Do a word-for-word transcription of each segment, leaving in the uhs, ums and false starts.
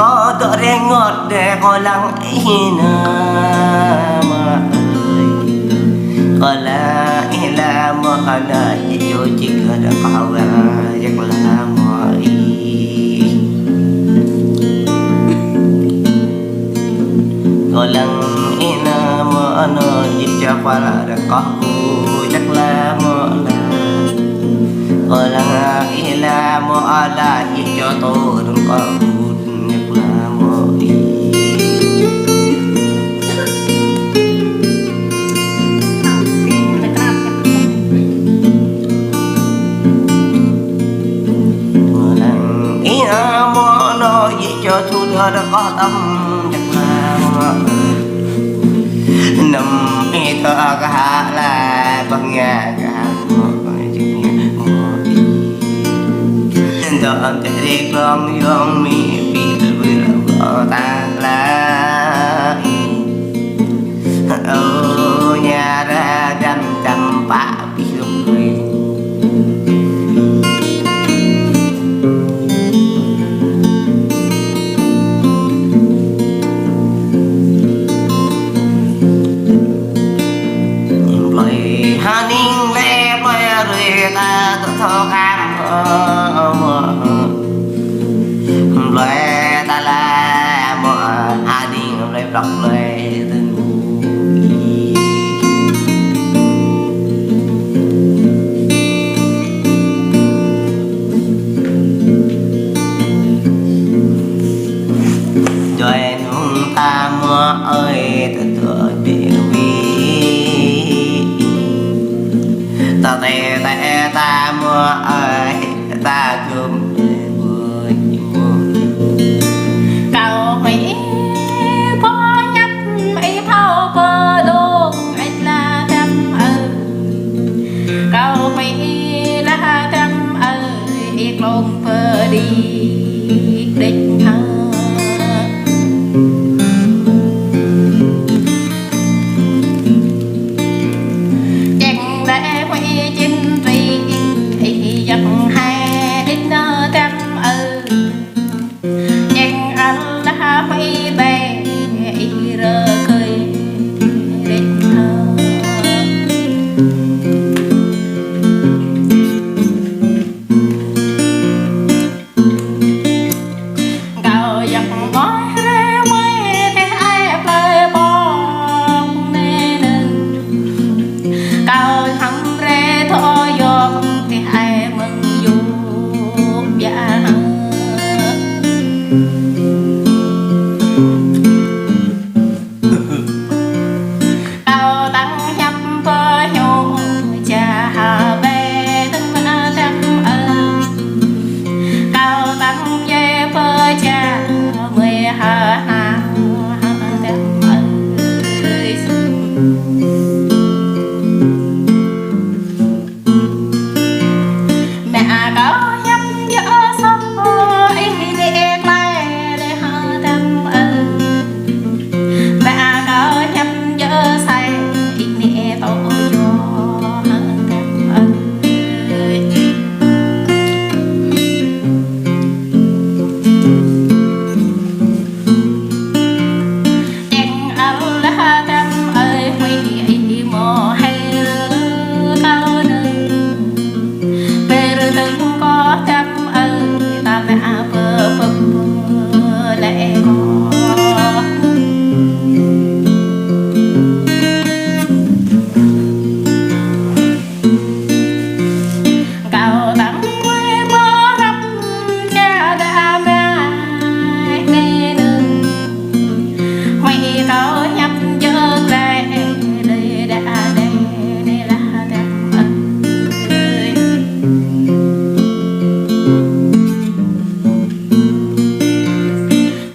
Kâo dŏ rơngot đe kâo lăng ih nă mơ̆ ơi. Kâo lăng ih lăng mơ̆ ană ih čô čik đa kâo wa jek lăng mơ̆ ih. Kâo lăng ih nă mơ̆ ană ih čô kâo lăng đa kâo jek lăng mơ̆ lăng. Kâo lăng ih lăng mơ̆ ala ih čô tŭ đa kâo Năm ih thâo kơ hă lă băng ngă kơ hă mơ̆ ih jing ngă mơ̆ ih. Dŏ amăng teh rĭ glông yŏng mĭ pĭ tơlui lăng kơ ta lă ih. Ơ ña ră dăm dăm pă pĭ lŭk lui. Plơi hơning lĕ plơi rơi ta tơ thâo kăm ơ mơ̆. Plơi ta lă mơ̆ hơning plơi plŏk plơi tơngu. Djuai nung ta mơ̆ ơi tơ tơ đe wi. Ta tê tê ta mơ̆ ơi ta gum đe wi mơ̆. Kâo mĭ pô ñăp ih thâo pơ lông ih la dăm ơi. Kâo mĭ la dăm ơi, ih glông pơ đĭ đĕč hă. Čeng lĕ mĭ čin ri ih, ih yap hai đĕč nă dăm ơi. Čeng ala mĭ bĕ ih rơkơi đĕč hă. Kâo yap ngơi rê mơi teh ai plơi pŏk nê nưng. Kâo hăng rê thâo yŏk teh ai mơ̆ng yŭ biă hă. Kâo tăng hiăp pơ ñu ja ha bê tơng mơna tăm ơi. Kâo tăng ye pơ ja mơi ha na ha tăm ơi. Mĕ kâo hiăp yơh sŏ ih lĕ klai lĕ hơdăm ơi. Mĕ kâo hiăp yơh sai ih lĕ tŏ yơh hơdăm ơi. Čeng ala dăm ơi huĭ ih mơ̆ hel kâo nưng. Pơr tơng kâo dăm ơi ta mĕ pơ pơk pơ lĕ kâo. Kâo tăng huĭ mơ̆ răm ja đa mĕ nê nưng. Huĭ kâo hiăp yơh klai lĕ đa đe nê la dăm ơi.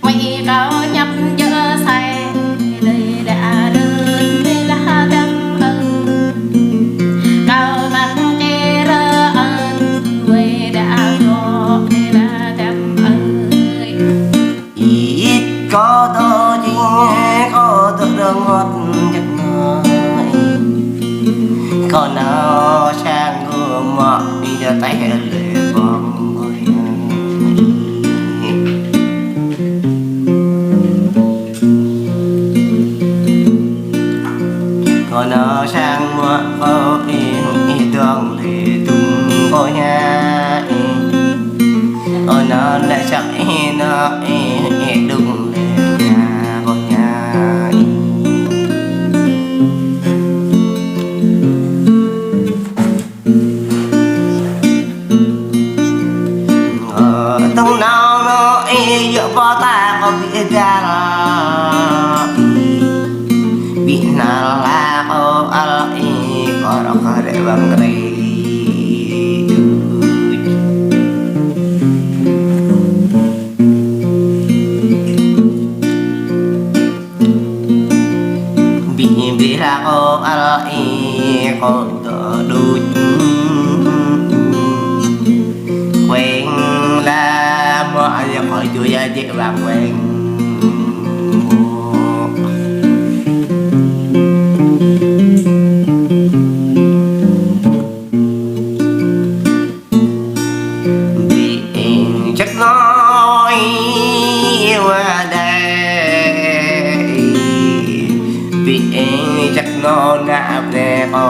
Huĭ kâo hiăp yơh sai lĕ đa đơ nê la dăm ơi. Kâo tăng čê rơ ơi huĭ đa yŏk nê la dăm ơi. Ih kâo dŏ jing kâo dŏ rơngot jăk nai. Kâo nao sang gơ̆ mă ih ja teh lĕ bong gơ̆. Rơ̆k rơwang rơi. Ƀing ƀing rơ̆k rơwang rơi kơ tơđuč. Weng la mă ai kơ jua jĕ wang weng. Ƀing čăk nô ih wa đai. Ƀing čăk nô nă ƀlĕ kơ.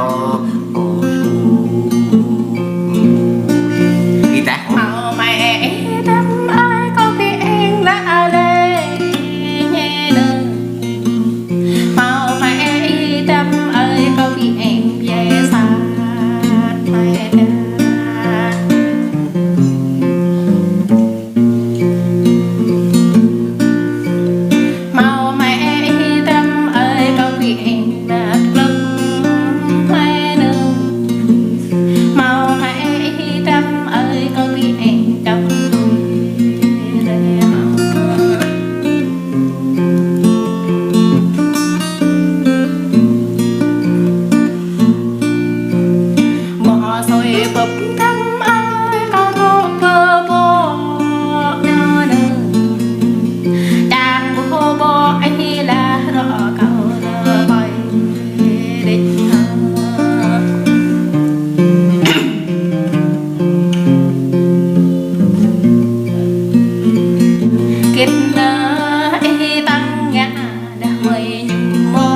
Ih ta. Hmâo mă ih tăm ơi kơ ƀing nă lĕ. Hmâo mă ih tăm ơi kơ ƀing biă sat mă đa. Hmâo mă ih tăm ơi kơ ƀing nă glông mă nưng. Hmâo mă ih tăm ơi kơ ƀing dŏ tui rê hmâo. Mă sui bưp tăm ơi kơ rŏ bơ bŏ nơ nơ. Čang bơ bŏ ih lah rŏ kơ rơbai đĕč hă. Kĭt nơ ih tăng ngă đah mơi ñum mơ̆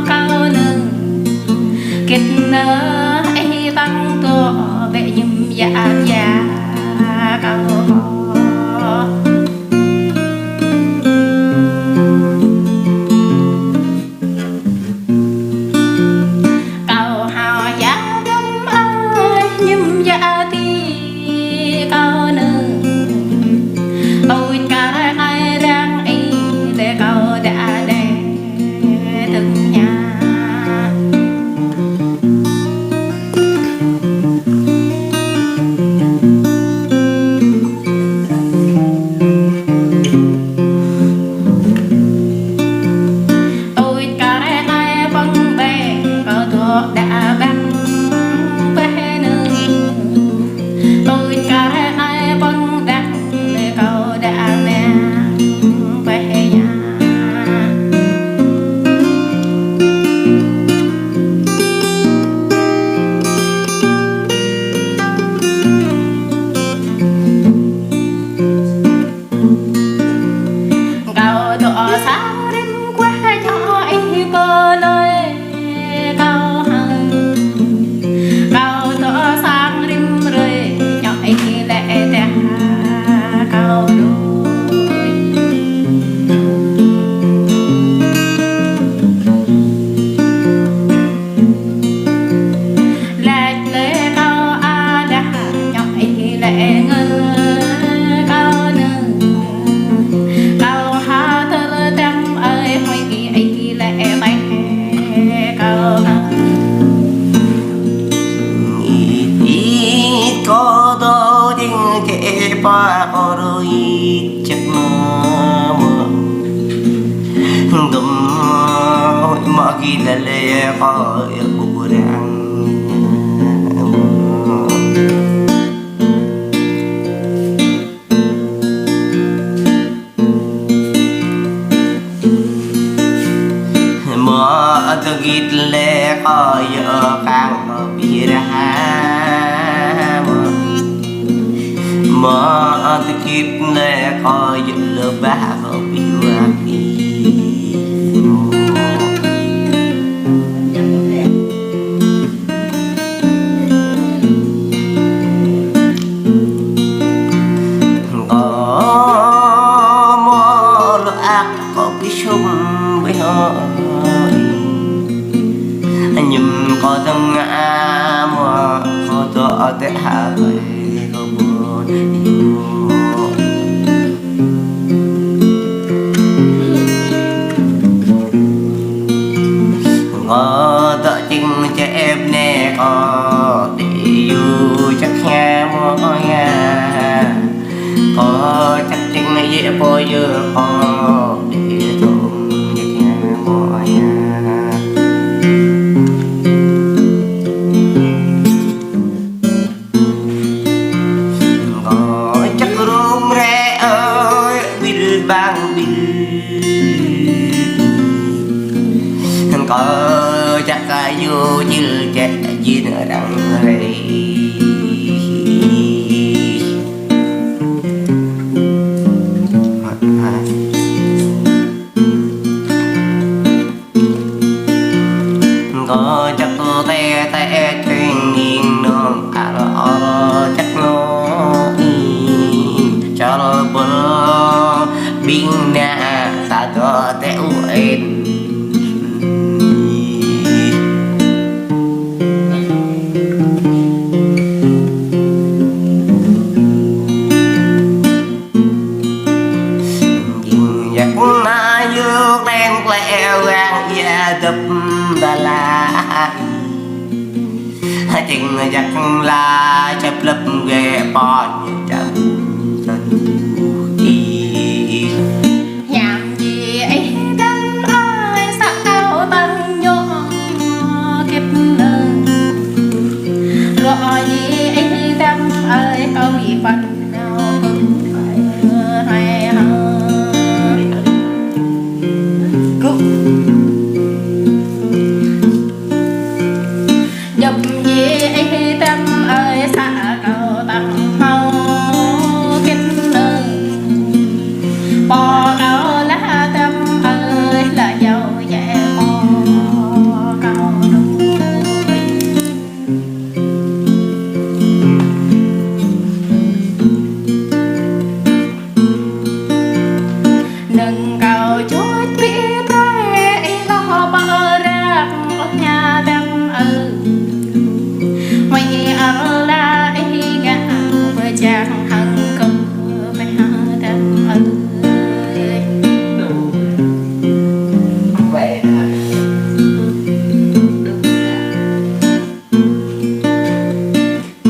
kâo nưng. Kĭt nơ ih tăng tŏ bĕ ñum yă yă kâo kơ. Kâo hao yă dăm ơi ñum yă ti kâo nưng. Tui kar ai răng ih lĕ kâo đa đe tưng ñă. Tui kar ai păng bĕ kâo dŏ đa băng bĕ nưng. Tui kar ai păng đăng lĕ kâo đa mă bĕ ñă. Kâo dŏ sang rĭm kuah ñŏ ih pơnơi kâo hăng. Kâo dŏ sang rĭm rơi ñŏ ih lĕ teh kâo đuaĭ. Laĭ lĕ kâo adah ñŏ ih lĕ ngơ kâo nưng. Kâo ha tơl tăm ơi huĭ ih lĕ meh kâo ngơ. Ih ih kâo dŏ jing kơ ih pă kâo rui. Čăk mơ̆ mơ̆. Dum mă gih lĕ lĕ kâo yă ƀu răng. Mă tơ gih lĕ kâo yă kang kâo ƀu răng. Mă tơ gih lĕ kâo yă lơbah kâo ƀu wă ih. Kâo mă lơak kâo ƀu sum ƀu hơ. Ñum kâo tơngă mă kâo dŏ tĕ ha ƀai kâo ƀu. Nê kâo đĭ yua jăk hiam mơ̆ ia. Kâo jăk tĭng yê pô yua kâo đĭ tŏng jăk hiam mơ̆ ia. Kâo jăk rŭng rê ơi, ƀil ƀang ƀil. Kâo jăk kơ yua jil jĕ jin răng rê. Kâo jăk tê tê tring ing nong al al jăk nô i. Čal bul ƀing na ta dŏ tê u en. Jing jăk na yua kleng kleng wang ia dăp ba la. Jing jăk la čăp lăp gê pon jăk. Hiam ji ih dăm ơi sa kâo tăng nhô kip nơ. Rŏ ji ih dăm ơi kâo ƀu păn nao kơ rai hơ. Gŭ. Djŏp ji ih dăm ơi sa kâo tăng hmâo kip nơ. Pô kâo lah dăm ơi lah jao jĕ pô kâo đôč. Nơ̆ng kâo čuč ƀĭ brơi ih lŏ pơ răng ôh ña dăm ơi. Mơi ih al la ih ngă pơčah hăng kơ meh dăm ơi.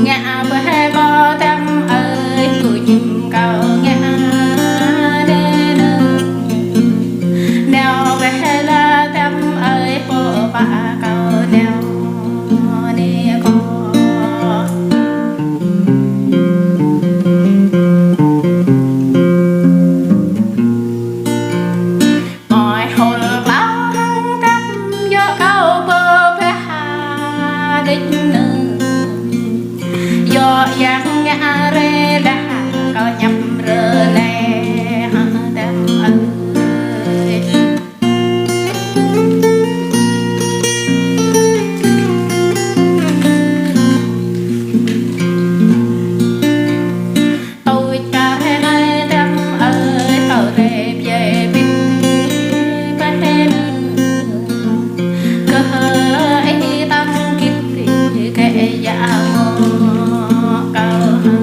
Ngă bơh bơ dăm ơi, kơ jim kâo ngă nê nơ. Nao bơh la dăm ơi, pô pă kâo nao nê kâo. Ơi hol klao hăng dăm yua kâo pơbah đĕč nơ. Yua yang ngă rê lah kâo ñăp rơlê hăng dăm ơi. Tui kơ rai dăm ơi kâo rê pơyê ƀĭ pơhê nơ. Kơ ih tăng kit kơ ia mơ̆ kâo hă.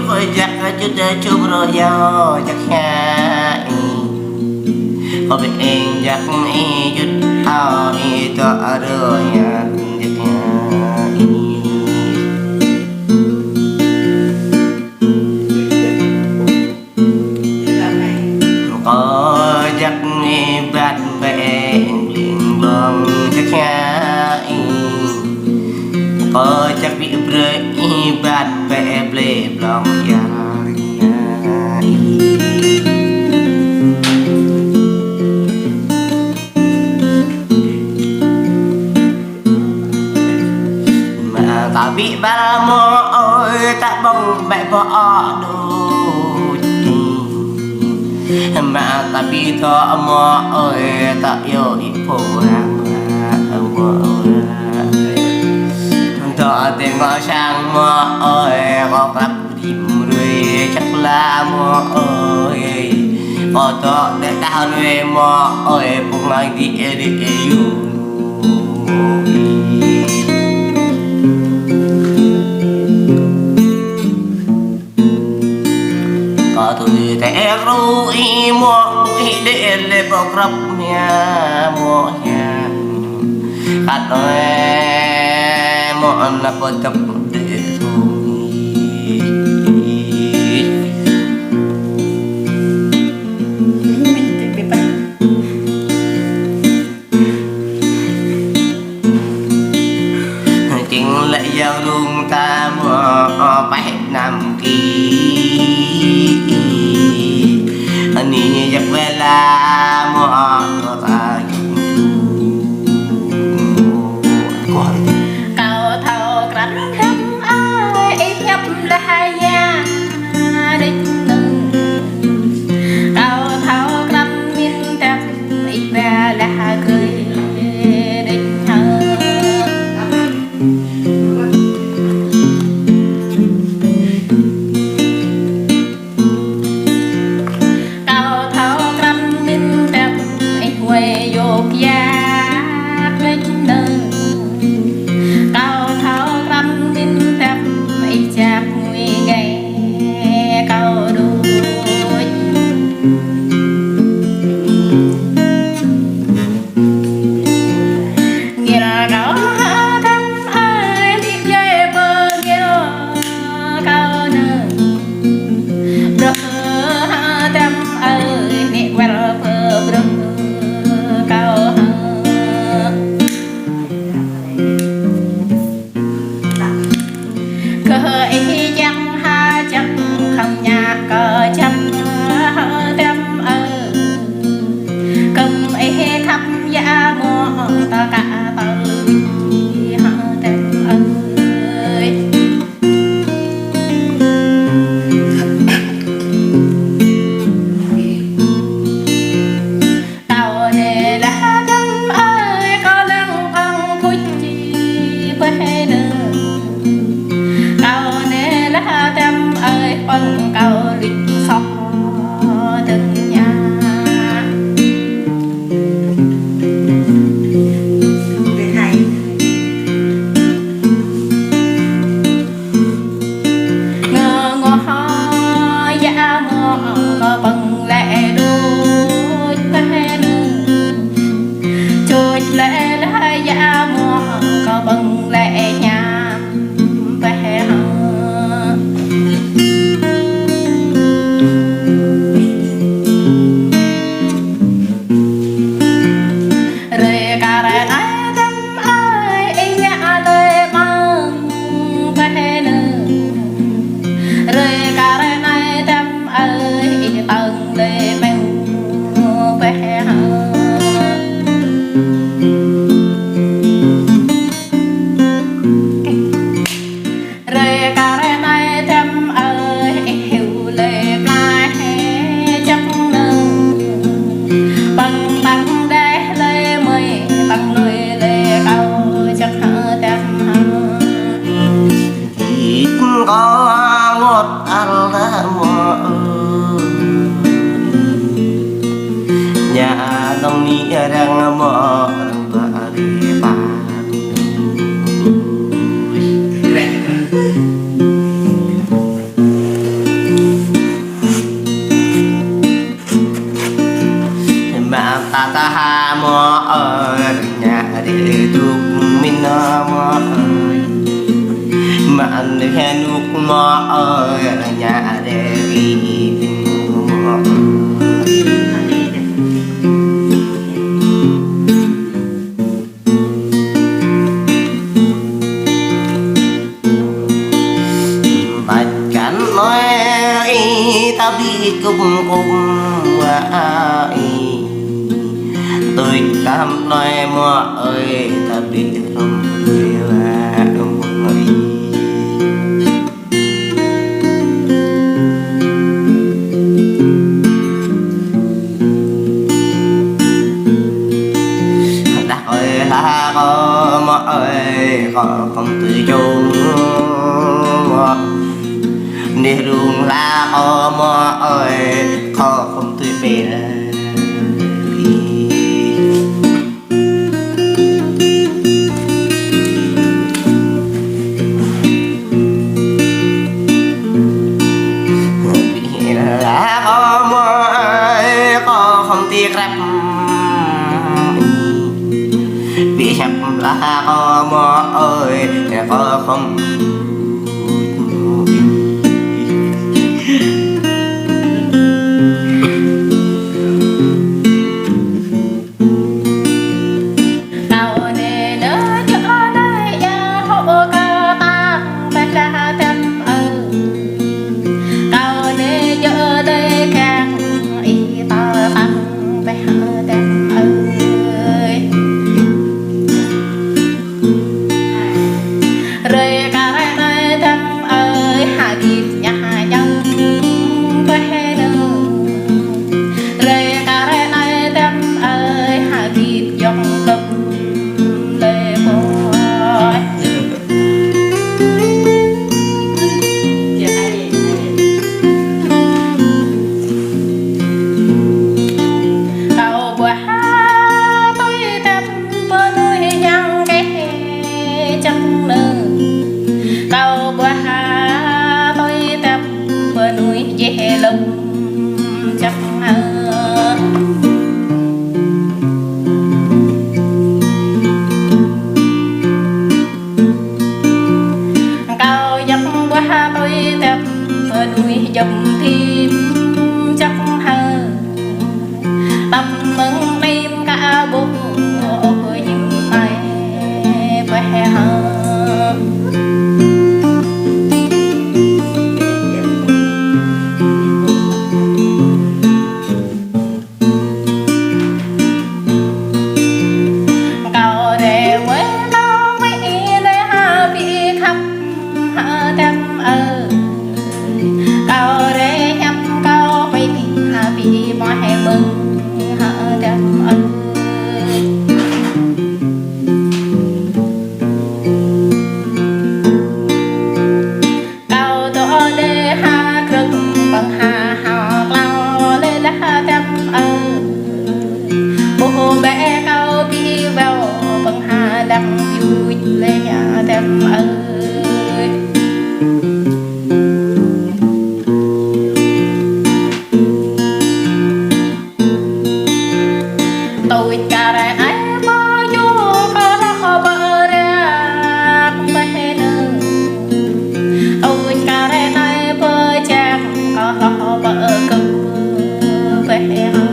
Kơ jak čut čup rơyâo jak hiăi. Kơ ƀing jak ih čut ao ih tŏ rơyat jak hiăi. Kơ jak ih ƀat bĕ ling blong jak hiăi. Kơ jak ƀĭ brơi ih ƀat bĕ blê blong yar hiăi. Mă ta ƀĭ ƀal mơ̆ ơi, ta ƀơ̆ng bĕ pơ-ŏ đôč. Mă ta ƀĭ thŏ mơ̆ ơi, ta yơh ih pô rang mă mơ̆ ơi. Thŏ tĕng mơ̆ sang mơ̆ ơi, kơ krăp rĭm rui čăk la mơ̆ ơi. Kơ thŏ đĕ tah rui mơ̆ ơi, pŭng ai dĭ ê dĭ ê yŭ. Kơ tui tĕ rui mơ̆ ih đĕ lĕ pơ krăp mia mơ̆ hiam. Kăt ơi mơ̆ ană pơ tăp đĕ tui. Jing lĕ yơh rung ta mơ̆ pĕh năm ki. Anai yak wela mơ̆ ta. Kâo thâo krăn hiăp ai, ih hiăp lĕ haya đĕč nơ̆ng. Kâo thâo krăn min tĕp ih ba lĕ ha grơi đĕč hă. Kâo thâo krăn min tĕp ih wai yôk yak đĕč nơ̆ng. Kâo thâo krăn min tĕp ih jak ngui ngai kâo đôč. Ngir kâo hă tĕm ơi, nik jai pơ ngir kâo nơ̆ng. Brơh hă tĕm ơi, nik wăr pơ brơh kâo hă. Kơ ih čang ha čăk khăm ñă kơ čăm tĕm ơi. Kơm ih khăp yă mơ̆ tơ kă tơ hă tĕm ơi. Kâo anai lah tĕm ơi, kâo lăng păng phuč či pĕh nơ̆ng. Kâo anai lah tĕm ơi, păng kâo luč sŏk tơ̆ng ñă. Ngơ ngŏ yă mơ̆ kơ păng lĕ đôč pĕh nơ̆ng. Čôč lĕ lah yă mơ̆ kơ păng lĕ hiam pĕh hă. Rơi kar anai tĕm ơi, ih ñă lơi mơ̆ng pĕh nơ̆ng. Rơi kar anai tĕm ơi, ih tơ̆ng lơi mơ̆ng pĕh hă. Rơi kar anai tĕm ơi, ih hyu lơi mlai hĕ čăk nơ̆ng. Păng tăng đeh lơi mơi, tăng lui lơi kâo čăk hă tĕm hă. Ih kâo ngŏt al ta mơ̆ ơi. Ñă nong ni arăng mơ̆ arăng ba ari ta. Tah mơ̆ ơi, rơña rê dŭk mĭn mơ̆ ơi. Mă anŭn hơnŭk mơ̆ ơi, rơña rê ri mĭn mơ̆ ơi. Băt kăn noi ih ta ƀĭ kŭm kŭm wa ih. Tui tam noi mơ̆ ơi ta ƀĭ rŏng wa ih. Đah ơi hla kơ mơ̆ ơi, kơ khŏm tui čông mơ̆. Nih rung hla kơ mơ̆ ơi, kơ khŏm tui pil. Ƀĭ hla kơ mơ̆ ơi, kơ khŏm tui krăp. Ƀĭ hiăp hla kơ mơ̆ ơi, kơ khŏm Kâo nê nơ čơ nai ya hŏ kơ tang peh lah tem ơ. Kâo nê čơ nai kang ih tơ tang peh tem ơ. Rơi kare nai tem ơi, ha git ñah ñăng peh nơ. Rơi kare nai tem ơi, ha git yong lơm lê bôi. Kâo ƀuah tui tem pơnuih ñăng keh čang nơ. Kâo ƀuah tui tem pơnuih jeh lơm čang nơ. Kâo djŏp ƀuah tui tem pơnuih djŏp thim čang hơ. Tăm mơ̆ng tim ka ƀuh ôh ñim ai peh hơ. Kâo rê wai kâo wai lê ha ƀĭ khăp ha tem ơ. Kâo rê hiăp kâo wai ha ƀĭ mơ̆ hê mơ̆ng ha tem ơ. Kâo tŏ đe ha krơ̆ng păng ha hao klao lê lah tem ơ. Ƀuh bĕ kâo ƀĭ wao păng ha lăng yuč lê ha tem ơ. Tui kare nai pơ ñu kơ lŏ pơ rơk peh nơ. Tui kare nai pơ čang kơ lŏ pơ kơ̆m peh nơ.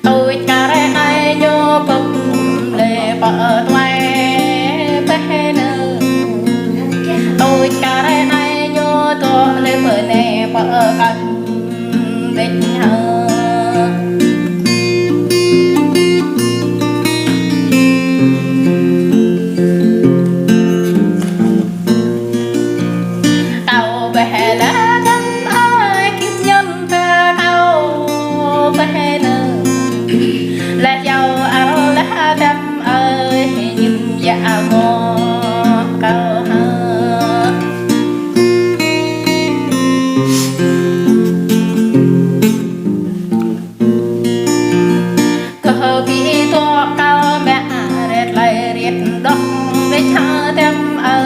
Tui kare nai ñu pơ̆k lê pơ tuai peh nơ. Tui kare nai ñu tŏ lê pơ nê pơ kăn bĕ hơ. Kâo peh lah tem ơi kĭt ñăn pơ kâo peh nơ. Lah yâo al lah tem ơi ñim yă mơ̆ kâo hă. Kơ ƀĭ tŏ kâo mă rĕt lai rĕt đŏk rĕč ha tem ơ.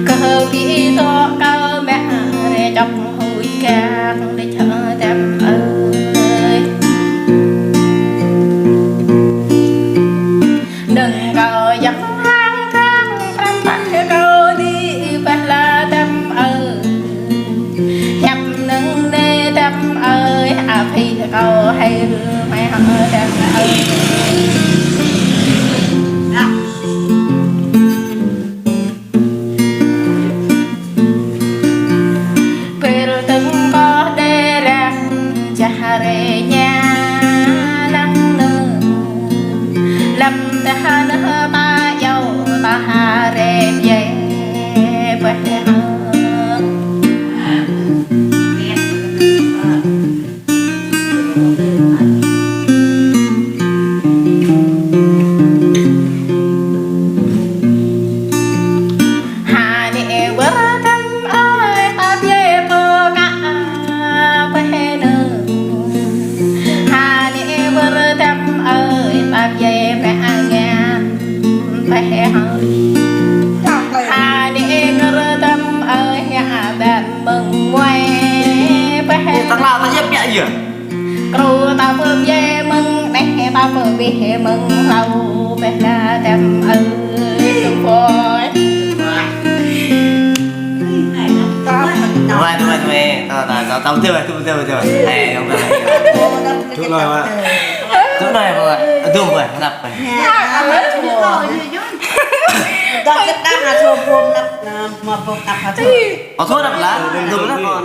Kơ Tah anŭn ta yua ta ha rĕ yê pơh. Hơnĭ wơr tăm ơi, pap yê pô kă pơh nơ. Hơnĭ wơr tăm ơi, pap yê mĕ angan pơh hơi. Hơnĭ wơr tăm ơi, hia ƀĕ mơ̆ng muai pơh. Ê, tơlơi ta yap yă yă. Kru ta pơm yê mơ̆ng neh, ta pơm bih mơ̆ng hlâo, pơh la tăm ơi, tŭ poi. Tuai, tuai, tuai. Tơ, tơ, tơ, tơ, tơ, tơ, tơ, tơ. Ê, yong tơ. Tŭ nai, wa. Tŭ nai, wa. Adum, wa. Năp, wa. Dơ̆ng kơ ta ha thô pôm năp, năp, mă pôm năp ha thô. Ơ, thô năp la. Adum la kon.